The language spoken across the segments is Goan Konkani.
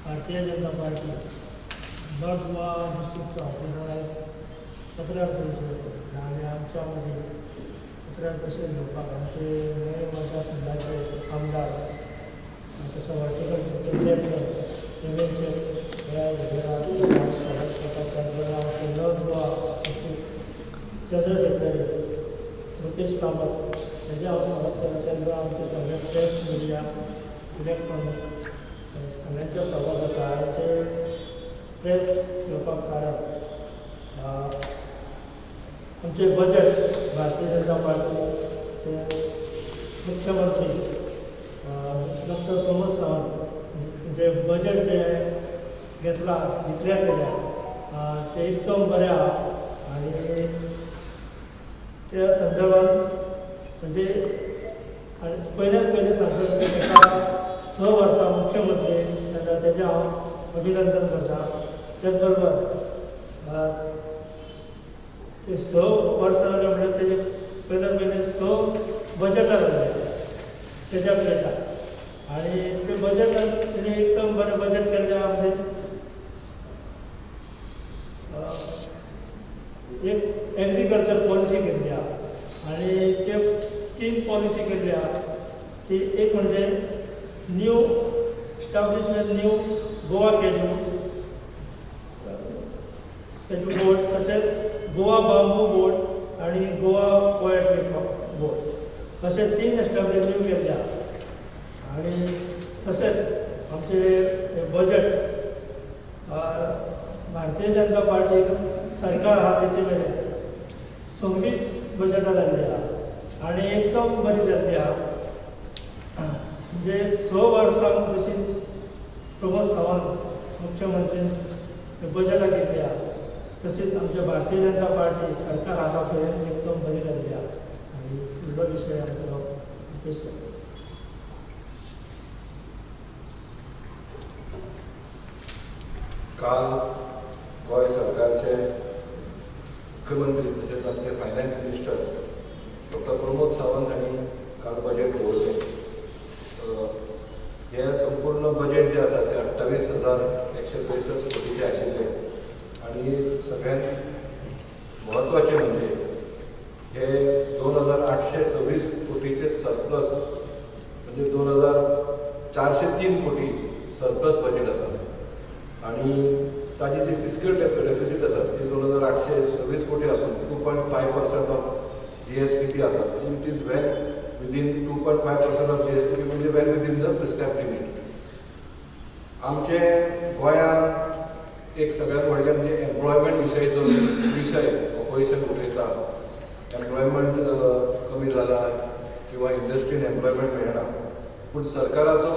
Bharatiya Janata party north Goa डिस्ट्रिक्टच्या ऑफिसान आयज पत्रकार परिशद दवरल्या आनी आमच्या मदीं पत्रकार परिशद घेवपाक आमचे नवे मतदारसंघाचे आमदार तसो हॉर्टिकल्चरचे चेअरमॅन प्रवीण शेट हे हांव स्वागत करता. त्याच बरोबर आमचे north Goa district general secretary Rupesh Kamat हेजें हांव स्वागत करता. त्याच बरोबर आमचे सगळे प्रेस मिडिया इलेक्ट्रॉनीक सगळ्यांचें स्वागत आसा. हाचें प्रेस घेवपाक कारण आमचें बजट भारतीय जनता पार्टीचे मुख्यमंत्री डॉक्टर प्रमोद सावंत जे बजट जे घेतला डिक्लेअर केल्या ते एकदम बरें आहा आनी त्या संदर्भान म्हणजे पयल्यात पयलीं सांगता की ताका 6 वर्सां मुख्यमंत्री तेन्ना तेजें हांव अभिनंदन करता. त्याच बरोबर ते 6 वर्सां जालें म्हणल्यार तेजे पयल्यात पयलीं 6 बजटां जालें तेज्या प्लेटार आनी ते बजटान तेणी एकदम बरें बजट केल्लें आहा. म्हणजे एक एग्रीकल्चर पॉलिसी केल्ली आहा आनी ते 3 पॉलिसी केल्ली आहा. ती एक म्हणजे new establishment new Goa cashew cashew board, तशेंच गोवा बांबू बोर्ड आनी गोवा पोएट्री बोर्ड अशे 3 एस्टाब्लिश न्यू केल्ले आहा. आनी तशेंच आमचे बजट भारतीय जनता पार्टी सरकार आहा तेचे मेरेन 26 बजटां जाल्ली आहा आनी एकदम बरी जाल्ली आहा. म्हणजे 6 वर्सांक जशी प्रमोद सावंत मुख्यमंत्री बजटां केल्ली आहा तशीच आमच्या भारतीय जनता पार्टी सरकार आसा पळय एकदम बरी जाल्ली आहा. आनी फुडलो विशय आमचो रुपेश. काल गोंय सरकारचे मुख्यमंत्री तशेंच आमचे finance minister doctor Pramod Sawant हांणी काल बजेट दवरलें. हें संपूर्ण बजेट जें आसा तें 28,163 कोटीचें आशिल्लें आनी सगळ्यांत म्हत्वाचें म्हणजे हे 2,826 कोटीचें सरप्लस म्हणजे 2,403 कोटी सरप्लस बजेट आसा आनी ताजी जी फिस्कल डेफिसीट आसा ती 2,826 कोटी आसून 2.5% ऑफ GSDP आसा. It is well within 2.5% of GSDP म्हणजे well within the prescribe limit. आमचे गोंयांत एक सगळ्यांत व्हडलें म्हणजे एम्प्लॉयमेंट विशय जो विशय ऑपोजिशन उलयता, एम्प्लॉयमेंट कमी जाला किंवा इंडस्ट्रीन एम्प्लॉयमेंट मेळना, पूण सरकाराचो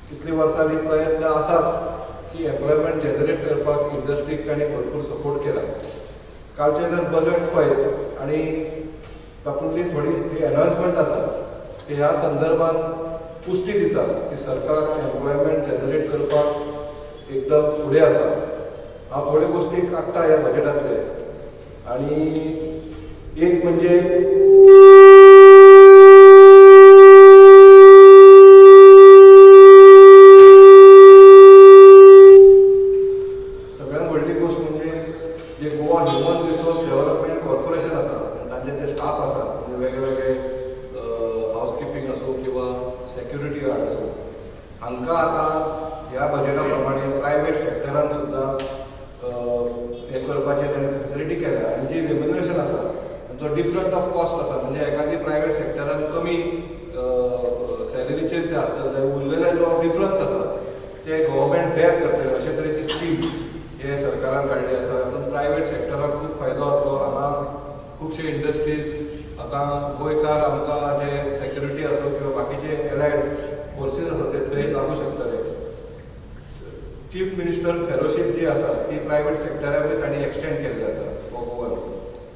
कितलीं वर्सां प्रयत्न आसाच की एम्प्लॉयमेंट जनरेट करपाक इंडस्ट्रीक तांणी भरपूर सपोर्ट केला. कालचें जर बजट पळयत आनी तातूंतली थोडी जी एनाउन्समेंट आसा ती ह्या संदर्भात पुश्टी दिता की सरकार एम्प्लॉयमेंट जनरेट करपाक एकदम फुडें आसा. हांव थोड्यो गोश्टी काडटा ह्या बजेटांतले आनी एक म्हणजे सगळ्यांत व्हडली गोश्ट म्हणजे जे Goa human resource development corporation आसा तांचे जे स्टाफ आसा म्हणजे वेगळे वेगळे हावसकिपींग आसूं किंवा सेक्युरिटी गार्ड आसूं हांकां आतां ह्या बजेटा प्रमाणे प्रायवेट सेक्टरान सुद्दां हें करपाचें तांणी फेसिलिटी केल्या आनी जी रेम्युनरेशन आसा जो डिफरंट ऑफ कॉस्ट आसा म्हणजे एखादी प्रायवेट सेक्टरान कमी सॅलरीचेर ते आसता जाल्यार उरलेले जो डिफरन्स आसा ते गव्हर्मेंट बेर करतले अशे तरेची स्कीम हे सरकारान काडली आसा. हातूंत प्रायवेट सेक्टराक खूब फायदो जातलो. हांगा खुबशे इंडस्ट्रीज आतां गोंयकार आमकां जे सेक्युरिटी आसूं किंवा बाकीचे एलायड फोर्सीस आसा ते थंय लागू शकतले. चीफ मिनिस्टर फेलोशीप जी आसा ती प्रायवेट सेक्टराकूय तांणी एक्सटेंड केल्ली आसा. गोवन्स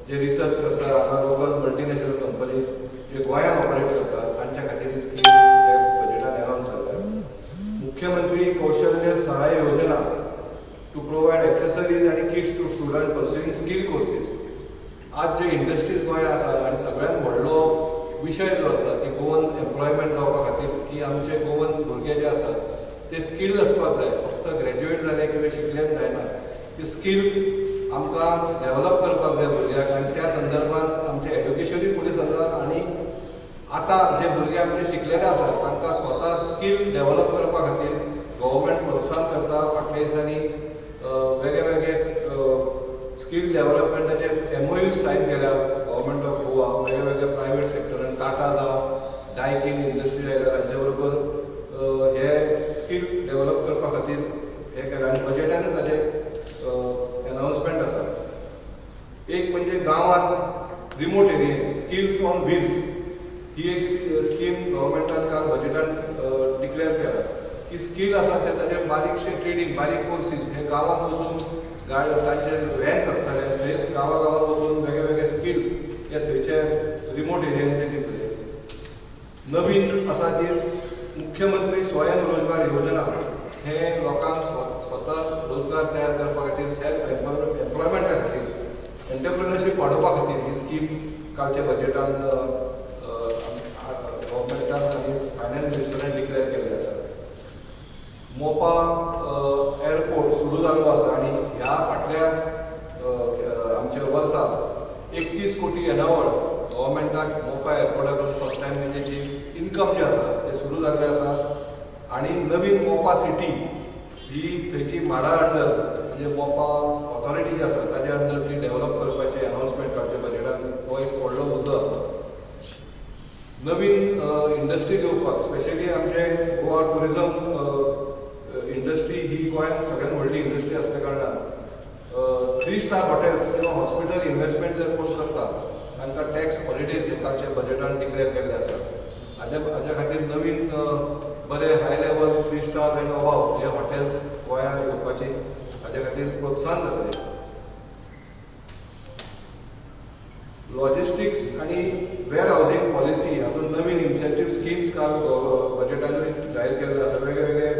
जे रिसर्च करता हांगा लोकल मल्टीनॅशनल कंपनी जे गोंयांत ऑपरेट करतात तांच्या खातीर ही स्कीम त्या बजेटान अनाउन्स जाता. मुख्यमंत्री Kaushalya Sahay Yojana to provide accessories आनी kits to student pursuing skill courses. आज जे इंडस्ट्रीज गोंयांत आसा आनी सगळ्यांत व्हडलो विशय जो आसा की गोवन एम्प्लॉयमेंट जावपा खातीर की आमचे गोवन भुरगे जे आसात ते स्किल्ड आसपाक जाय. फक्त ग्रॅज्युएट जाले किंवा शिकल्यान जायना, ती स्कील आमकां डेव्हलप करपाक जाय भुरग्यांक. आनी त्या संदर्भात आमचें एड्युकेशनूय फुडें सरलां आनी आतां जे भुरगे आमचे शिकलेले आसा तांकां स्वता स्कील डेव्हलप करपा खातीर गव्हर्मेंट प्रोत्साहन करता. फाटल्या दिसांनी वेगळे वेगळे स्कील डेव्हलपमेंटाचे MOU sign केल्या गव्हर्मेंट ऑफ गोवा, वेगळे वेगळे प्रायवेट सेक्टरान, टाटा जावं, डायकीन इंडस्ट्री आयल्या तांचे बरोबर हे स्कील डेव्हलप करपा खातीर हें केलां आनी बजेटानूय ताचें एनावन्समेंट आसा. एक म्हणजे गांवांत रिमोट एरियेन स्किल्स ऑन व्हील्स ही एक स्कीम गव्हर्मेंटान काल बजेटान डिक्लेअर केला की स्कील आसा ते ताचे बारीकशे ट्रेडींग, बारीक कोर्सीस हे गांवांत वचून तांचे व्हॅन्स आसतले थंय गांवा गांवांत वचून वेगळे वेगळे स्किल्स हे थंयचे रिमोट एरियेन ते दितले. नवीन आसा ती मुख्यमंत्री स्वयं रोजगार योजना, हे लोकांक स्वता रोजगार तयार करपा खातीर, सेल्फ एम्प्लॉयमेंटा खातीर, एंटरप्रिनरशीप वाडोवपा खातीर ही स्कीम कालच्या बजेटान गव्हर्मेंटान आनी फायनान्स मिनिस्टरान डिक्लेअर केल्ली आसा. मोपा एअरपोर्ट सुरू जाल्लो आसा आनी ह्या फाटल्या आमच्या वर्सा 31 कोटी येणावळ गव्हर्मेंटाक मोपा एअरपोर्टाक फर्स्ट टायम म्हणजे जी इन्कम जी आसा ते सुरू जाल्लें आसा. आनी नवीन मोपा सिटी ही थंयची म्हाडा अंडर म्हणजे मोपा ऑथॉरिटी जी आसा ताजे अंडर ती डेव्हलप करपाचें अनावन्समेंट कालच्या बजेटान, हो एक व्हडलो मुद्दो आसा. नवीन इंडस्ट्री येवपाक स्पेशली आमचे गोवा टुरिजम इंडस्ट्री ही गोंयांत सगळ्यांत व्हडली इंडस्ट्री आसल्या कारणान 3 स्टार हॉटेल्स किंवा हॉस्पिटल इन्व्हेस्टमेंट जर कोण करता तांकां टॅक्स हॉलिडेज हे कालच्या बजेटान डिक्लेअर केल्ले आसा. हाज्या खातीर नवीन बरे high level 3 stars and above हे हॉटेल्स गोंयांत येवपाची हाज्या खातीर प्रोत्साहन जातलें. लॉजिस्टिक्स आनी वेअर हावजींग पॉलिसी हातूंत नवीन इन्सेंटीव स्किम्स काल बजेटानूय जाहीर केल्ले आसा. वेगळे वेगळे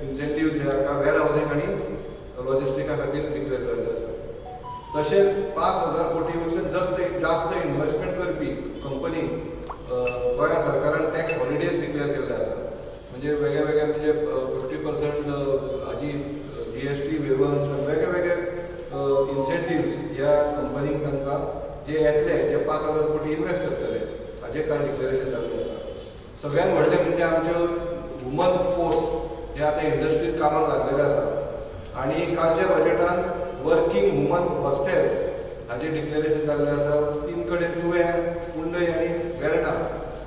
इन्सेंटिव्स हे हाका वेअर हावजींग आनी लॉजिस्टिका खातीर डिक्लेअर जाल्ले आसा. तशेंच 5,000 कोटी वयल्यान जास्त इन्व्हेस्टमेंट करपी कंपनी गोंया सरकारान टॅक्स हॉलिडेज डिक्लेअर केल्ले आसा. म्हणजे वेगळे वेगळे म्हणजे 50% हाजी GST waiver, वेगळे वेगळे इन्सेंटिव्स ह्या कंपनीक तांकां जे येतले जे 5,000 कोटी इन्व्हेस्ट करतले हाजें काल डिक्लेरेशन जाल्लें आसा. सगळ्यांत व्हडलें म्हणजे आमच्यो वुमन फोर्स हे आतां इंडस्ट्रीत कामाक लागलेले आसा आनी कालच्या बजेटान वर्कींग वुमन हॉस्टेल्स हाजें डिक्लेरेशन जाल्लें आसा. 3 कडेन तुवें, कुंडय आनी वेर्णा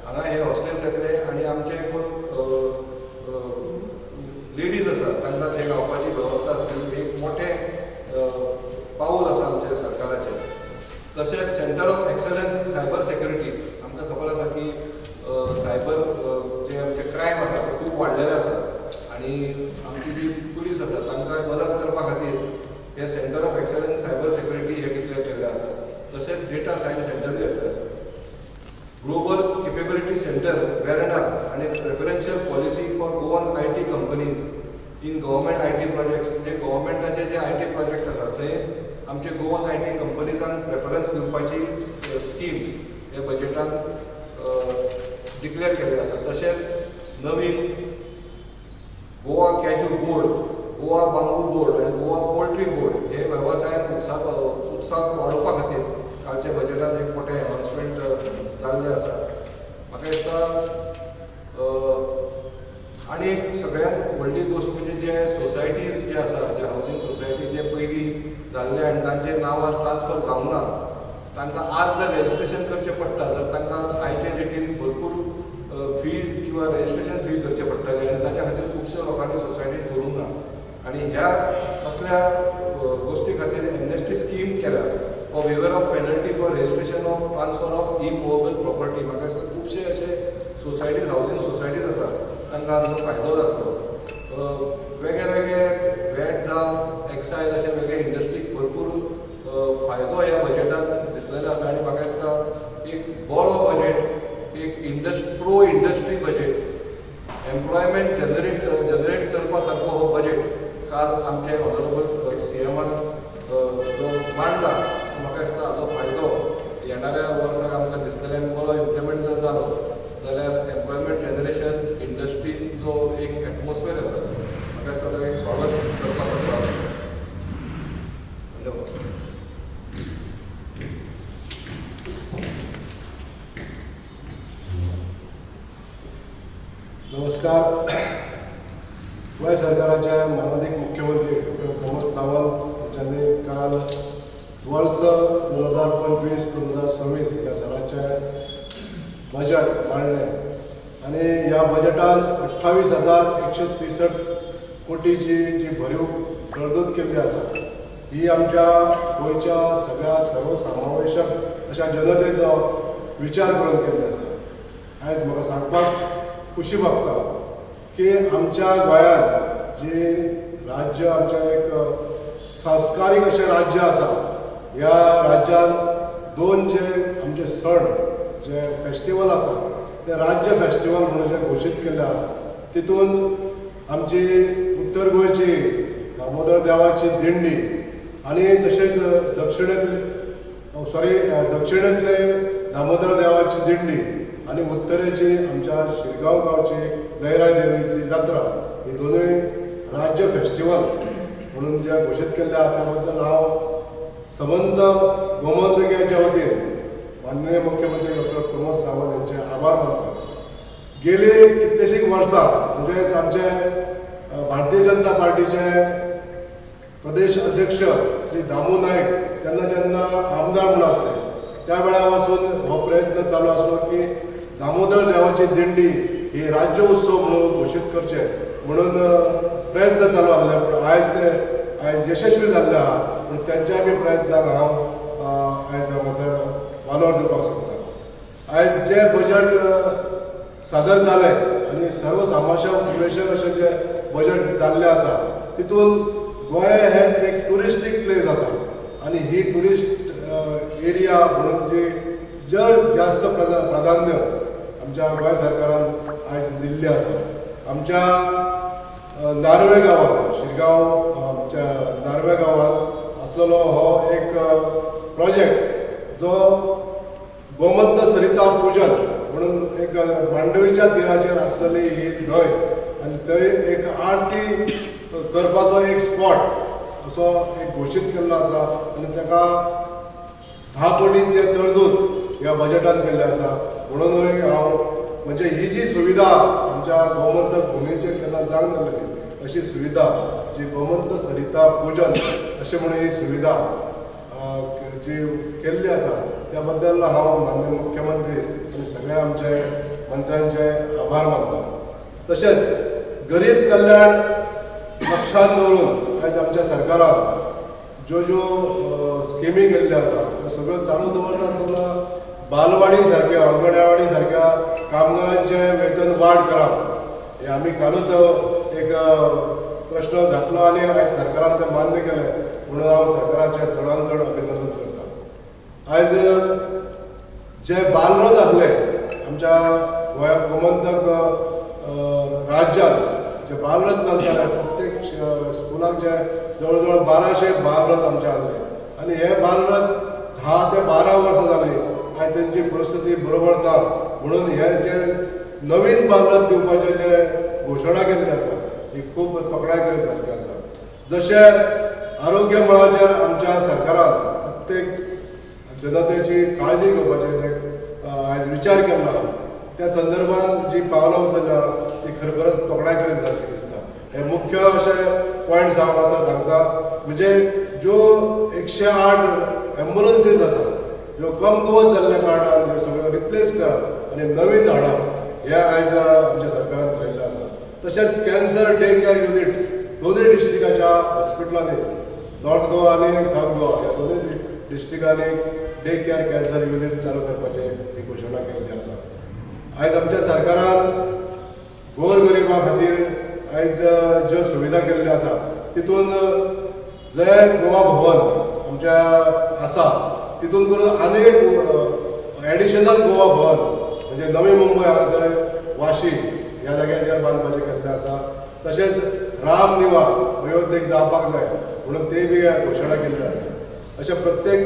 हांगा हे हॉस्टेल्स येतले आनी आमचे कोण लेडीज आसा तांकां थंय रावपाची वेवस्था आसतली. एक मोठें पावल आसा आमच्या सरकाराचें. तशेंच centre of excellence in cyber security, आमकां खबर आसा की सायबर जे आमचे क्रायम आसा ते खूब वाडलेले आसा आनी आमची जी पुलीस आसा तांकां मदत करपा खातीर हे centre of excellence cyber security हे डिक्लेअर केल्लें आसा. तशेंच डेटा सायन्स सेंटरूय येतलें आसा. ग्लोबल केपेबिलिटी सेंटर वेर्णा आनी preferential policy for Goan IT companies in government IT projects, म्हणजे गव्हर्मेंटाचे जे IT project आसा थंय आमचे गोवन IT कंपनीजांक प्रेफरन्स दिवपाची स्कीम हे बजेटान डिक्लेअर केल्ली आसा. तशेंच नवीन Goa cashew board, Goa bamboo board आनी गोवा पोल्ट्री बोर्ड हे वेवसायान उत्साह वाडोवपा खातीर कालच्या बजेटान एक मोठें अनावन्समेंट जाल्लें आसा. म्हाका दिसता आनी एक सगळ्यांत व्हडली गोश्ट म्हणजे जे सोसायटीज जे आसा, जे हावजींग सोसायटी जे पयलीं जाल्ले आनी तांचे नांवार ट्रान्सफर जावंक ना तांकां आज जर रजिस्ट्रेशन करचें पडटा जर तांकां आयचे डेटीन भरपूर फी किंवा रजिस्ट्रेशन फी करचें पडटलें आनी ताच्या खातीर खुबश्या लोकांनी सोसायटीन करूंक ना आनी ह्या असल्या गोश्टी खातीर एमनेस्टी स्कीम केल्या for waiver of penalty for registration of transfer of immovable property. म्हाका दिसता खुबशे अशे सोसायटीज, हावजींग सोसायटीज आसा तांकां हाचो फायदो जातलो. वेगळे वेगळे वॅट जावं एक्सायज अशे वेगळे इंडस्ट्रीक भरपूर फायदो ह्या बजेटान दिसलेलो आसा आनी म्हाका दिसता एक बरो बजेट, एक pro industry budget, employment generate करपा सारको हो बजेट काल आमचे ऑनरेबल सीएमान जो मांडला, म्हाका दिसता हाचो फायदो येणाऱ्या वर्साक आमकां दिसतलें आनी बरो इम्प्लिमेंट जर जालो जाल्यार जाल्यार एम्प्लॉयमेंट जनरेशन इंडस्ट्रीन जो एक एटमॉस्फियर आसा म्हाका दिसता एक स्वागत करपा सारको आसा. धन्यवाद. नमस्कार. गोंय सरकाराचे मानादीक मुख्यमंत्री डॉक्टर प्रमोद सावंत हांच्यांनी काल वर्स 2025-2026 ह्या सराचें बजेट मांडलें आनी ह्या बजेटान 28,163 कोटीची जी भरीव तरतूद केल्ली आसा ही आमच्या गोंयच्या सगळ्या सर्वसमावेशक अशा जनतेचो विचार करून केल्ली आसा. आयज म्हाका सांगपाक खुशी भोगता की आमच्या गोंयांत जी राज्य आमचें एक संस्कारीक अशें राज्य आसा, ह्या राज्यांत दोन जे आमचे सण जे फेस्टिवल आसा ते राज्य फेस्टिवल म्हणून जे घोशीत केल्ले आहा तितून आमची उत्तर गोंयची दामोदर देवाची दिंडी आनी तशेंच दक्षिणेंतले दामोदर देवाची दिंडी आनी उत्तरेची आमच्या शिरगांव गांवची लयराय देवीची जात्रा ही दोनूय राज्य फेस्टिवल म्हणून जे घोशीत केल्ले आहा त्या बद्दल हांव संबंद गोमंतकाच्या वतीन माननीय मुख्यमंत्री डॉक्टर प्रमोद सावंत यांचे आभार मानता. गेली कितलेशीक वर्सां म्हणजेच आमचे भारतीय जनता पार्टीचे प्रदेश अध्यक्ष श्री दामू नायक तेन्ना जेन्ना आमदार म्हणून आसले त्या वेळा पासून हो प्रयत्न चालू आसलो की दामोदर देवाची दिंडी ही राज्य उत्सव म्हणून घोशीत करचे म्हणून प्रयत्न चालू आसले, पूण आयज ते आयज यशस्वी जाल्ले आहा. पूण तेंच्या बी प्रयत्नाक हांव आयज हांगासर वालोर दिवपाक सोदता. आयज जे बजेट सादर जालें आनी सर्वसामावेशक अशें जें बजेट जाल्लें आसा तितून गोंय हें एक ट्युरिस्टीक प्लेस आसा आनी ही ट्युरिस्ट एरिया म्हणून जी जर जास्त प्राधान्य आमच्या गोंय सरकारान आयज दिल्लें आसा. आमच्या नार्वे गांवांत शिरगांव आमच्या नार्वे गांवांत आसलेलो हो एक प्रोजेक्ट जो गोमंत सरिता पूजन म्हणून एक मांडवीच्या तिराचेर आसलेली ही न्हंय आनी थंय एक आरती करपाचो एक स्पॉट असो एक घोशीत केल्लो आसा आनी ताका 10 कोटींचे तरतूद ह्या बजेटान केल्ले आसा. म्हणूनय हांव म्हणजे ही जी सुविधा आमच्या गोमंतक भुमीचेर केन्ना जावंक नासलेली अशी सुविधा जी गोमंत सरिता पूजन अशें म्हणून ही सुविधा जी केल्ली आसा त्या बद्दल हांव माननीय मुख्यमंत्री आनी सगळ्या आमचे मंत्र्यांचे आभार मानता. तशेंच गरीब कल्याण लक्षांत दवरून आयज आमच्या सरकारान ज्यो ज्यो स्किमी केल्ल्यो आसा त्यो सगळ्यो चालू दवरता आसतना बालवाडी सारक्या अंगणवाडी सारक्या कामगारांचें वेतन वाड करप हें आमी कालूच एक प्रश्न घातलो आनी आयज सरकारान तें मान्य केलें म्हणून हांव सरकाराचें चडान चड अभिनंदन करता. आयज जे बालरथ आसले आमच्या गोंया गोमंतक राज्यांत जे बालरथ चलताले प्रत्येक स्कुलाक जे जवळ जवळ 1200 बालरथ आमचे आसले आनी हे बालरथ 10 ते 12 वर्सां जाली आयज तेंची परिस्थिती बरोबर ना म्हणून हे जे नवीन बालरथ दिवपाचे जे घोशणा केल्ली आसा ही खूब तोखणाय करी सारकी आसा. जशें आरोग्य मळाचेर आमच्या सरकारान प्रत्येक जनतेची काळजी घेवपाचें जे आयज विचार केला त्या संदर्भात जी पावलां उचलल्या ती खरोखरच तोखणाय करी सारकी दिसता. हे मुख्य अशे पॉयंट्स हांव हांगासर सांगता म्हणजे ज्यो 108 एम्बुलन्सीस आसा ज्यो कमकुवत जाल्ल्या कारणान ह्यो सगळ्यो रिप्लेस करप आनी नवीन हाडप हें आयज आमच्या सरकारान थरयल्लें आसा. तशेंच कॅन्सर डे केअर युनिट दोनूय डिस्ट्रिक्टाच्या हॉस्पिटलांनी नॉर्थ गोवा आनी सावथ गोवा ह्या दोनूय डिस्ट्रिक्टांनी डे केअर कॅन्सर युनिट चालू करपाची ही घोशणा केल्ली आसा. आयज आमच्या सरकारान गोरगरिबां खातीर आयज ज्यो सुविधा केल्ल्यो आसा तितून जंय गोवा भवन आमच्या आसा तितून करून आनीक एडिशनल गोवा भवन म्हणजे नवी मुंबय हांगासर वाशी ह्या जाग्याचेर बांदपाचें केल्लें आसा. तशेंच राम निवास अयोध्येक जावपाक जाय म्हणून ते बी घोशणा केल्ली आसा. अशें प्रत्येक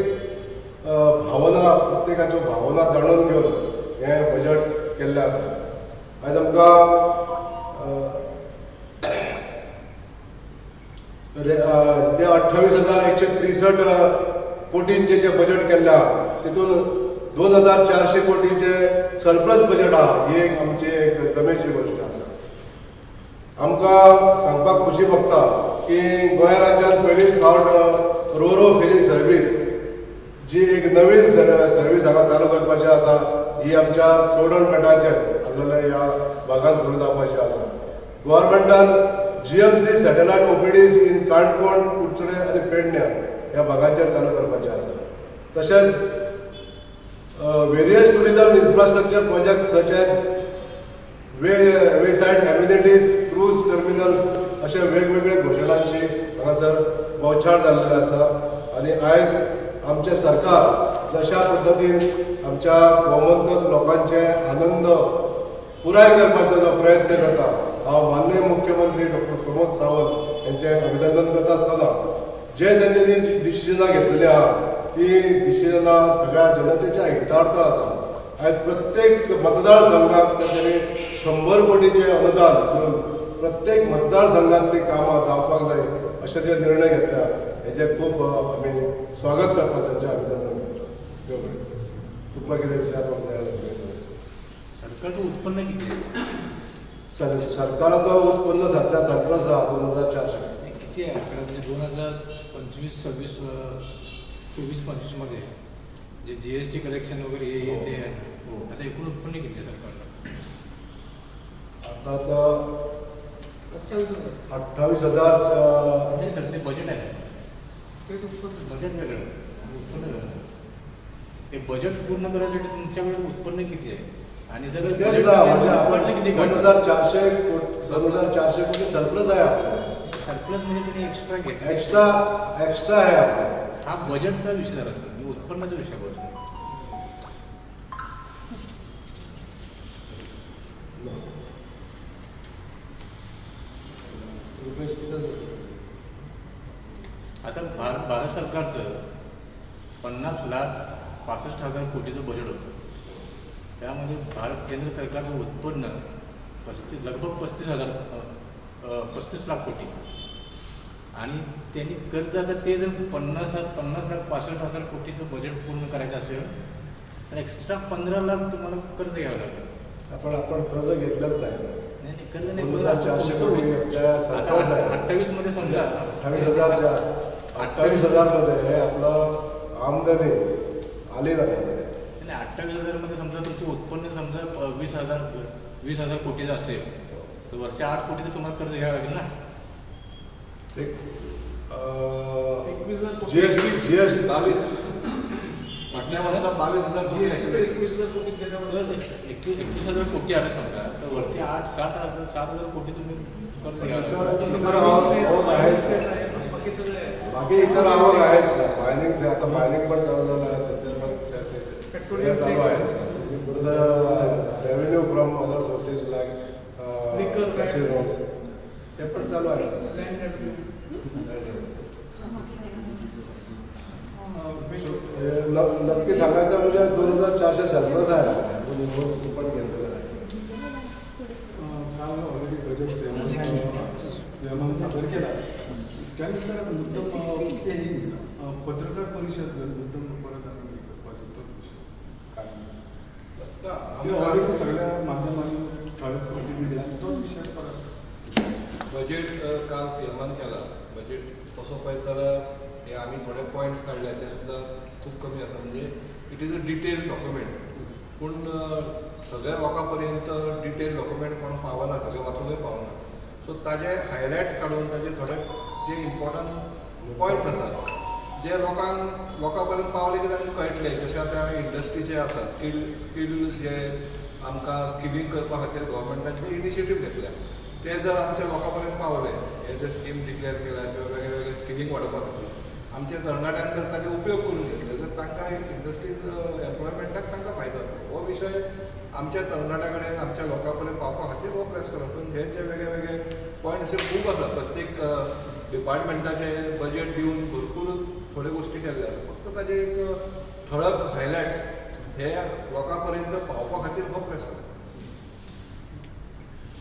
भावना प्रत्येकाच्यो भावना जाणून घेवन हें बजेट केल्लें आसा. आयज आमकां जे 28,163 कोटींचे जे बजेट केल्लें आहा तितून 2,400 कोटींचे सरप्लस बजेट आहा, ही एक आमची एक जमेची गोश्ट आसा. आमकां सांगपाक खुशी भोगता की गोंय राज्यांत पयलीच फावट रोरो फेरी सर्वीस जी एक नवीन सर्वीस हांगा चालू करपाची आसा, ही आमच्या चोडण पेटाचेर आसलेल्या ह्या भागान सुरू जावपाची आसा. गव्हर्मेंटान GMC satellite OPDs in Canacona, Curchorem आनी पेडण्या ह्या भागांचेर चालू करपाचें आसा. तशेंच various tourism infrastructure project such as wayside amenities, cruise terminals अशे वेगवेगळे घोशणांची हांगासर बौछार जाल्लेली आसा. आनी आयज आमचें सरकार जशा पद्दतीन आमच्या गोमंतक लोकांचे आनंद पुराय करपाचो जो प्रयत्न करता, हांव माननीय मुख्यमंत्री डॉक्टर प्रमोद सावंत यांचें अभिनंदन करता आसतना जे तेंच्यांनी डिसिजनां घेतलेली आहा ती डिसिजनां सगळ्या जनतेच्या हितार्थ आसा. आयज प्रत्येक मतदारसंघाक तेंच्यांनी 100 कोटीचें अनुदान दिवन प्रत्येक मतदारसंघांतली कामां जावपाक जाय अशे जे निर्णय घेतल्या हेजें खूब आमी स्वागत करता, तेंचें अभिनंदन करता. तुमकां कितें विचारपाक जाय? सरकारचं उत्पन्न किती? सरकाराचो उत्पन्न सध्या सरप्लस आहा 2,400. किती आहे आकडा? म्हणजे 2025 26 24 25 मध्ये जे GST collection वगैरे हे ते आहे, असं एकूण उत्पन्न किती आहे सरकारचं? आता तर 28,000. नाही सर, ते बजेट आहे, बजेट वेगळं आणि उत्पन्न वेगळं. हे बजेट पूर्ण करायसाठी तुमच्याकडे उत्पन्न किती आहे? आणि जर 2,400 कोटी सरप्लस आहे आपलं. सरप्लस म्हणजे त्यांनी एक्स्ट्रा घेतलं, एक्स्ट्रा आहे आपलं. हा बजेटचा विषय झाला सर, मी उत्पन्नाचा विषय बोलतो. आता भारत सरकारचं 50,65,000 कोटीचं बजेट होतं, त्यामध्ये भारत केंद्र सरकारचं उत्पन्न लगभग 35 लाख कोटी आणि त्यांनी कर्ज आता ते जर 50,65,000 कोटीचं बजेट पूर्ण करायचं असेल तर एक्स्ट्रा 15 लाख तुम्हाला कर्ज घ्यावं लागेल. आपण कर्ज घेतलंच नाही. नाही कर्ज नाही, 2,400 कोटी सरप्लस आहे. 28 मध्ये समजा 28,000 मध्ये आपलं आमदनी आली ना त्यामध्ये. 28,000 मध्ये समजा तुमचं उत्पन्न समजा 20,000 कोटीचं असेल तर वरच्या 8 कोटीचं तुम्हाला कर्ज घ्यावं लागेल ना. GST 22 22,000 कोटी, 21,000 कोटी आलं समजा तर वरती 7,000 कोटी तुम्ही कर्ज घ्यावं लागेल. बाकी इतर आवक आहेत, मायनिंग आता मायनिंग पण चालू झालं आहे, त्याच्यावर चालू आहे. थोडंसं revenue from other sources like casinos हे पण चालू आहे. नक्की सांगायचं म्हणजे 2,400 सरप्लस आहे, अजून पण घेतलेलं आहे. काल ऑलरेडी बजेट सीएमान सादर केला, त्यानंतर मुद्दम पत्रकार परिषद मुद्दम परत आनी करपाचो तो विशय काय ऑलरेडी सगळ्या माध्यमांनी ठळक प्रसिद्धी दिली आनी तोच विशय परत. बजेट काल सीएमान केला. बजेट तसो पळयत जाल्यार हे आमी थोडे पॉयंट्स काडले ते सुद्दां खूब कमी आसा. म्हणजे it is a detail document, पूण सगळ्या लोकां पर्यंत डिटेल डॉक्युमेंट कोण पावना, सगळे वाचूंकय पावना. सो ताजे हायलायट्स काडून ताजे थोडे जे इम्पॉर्टंट पॉयंट्स आसात जे लोकां पर्यंत पावले की तांकां कळटलें. जशें आतां आमी इंडस्ट्रीचे आसा स्कील जे आमकां स्किलींग करपा खातीर गव्हर्मेंटान जे इनिशिएटीव घेतल्या ते जर आमच्या लोकां पर्यंत पावले, हे जे स्कीम डिक्लेअर केल्या किंवा वेगळे वेगळे स्किलींग वाडोवपा खातीर आमच्या तरणाट्यांक जर ताजे उपयोग करून घेतले तर तांकां इंडस्ट्रीज एम्प्लॉयमेंटाक तांकां फायदो जातलो. हो विशय आमच्या तरणाट्या कडेन आमच्या लोकां पर्यंत पावपा खातीर हो प्रेस कॉन्फरन्स. हे जे वेगळे वेगळे पॉयंट असे खूब आसा. प्रत्येक डिपार्टमेंटाचे बजेट दिवन भरपूर थोड्यो गोश्टी केल्ले आसा, फक्त ताजे एक ठळक हायलायट्स हे लोकां पर्यंत पावपा खातीर हो प्रेस कॉन्फरन्स.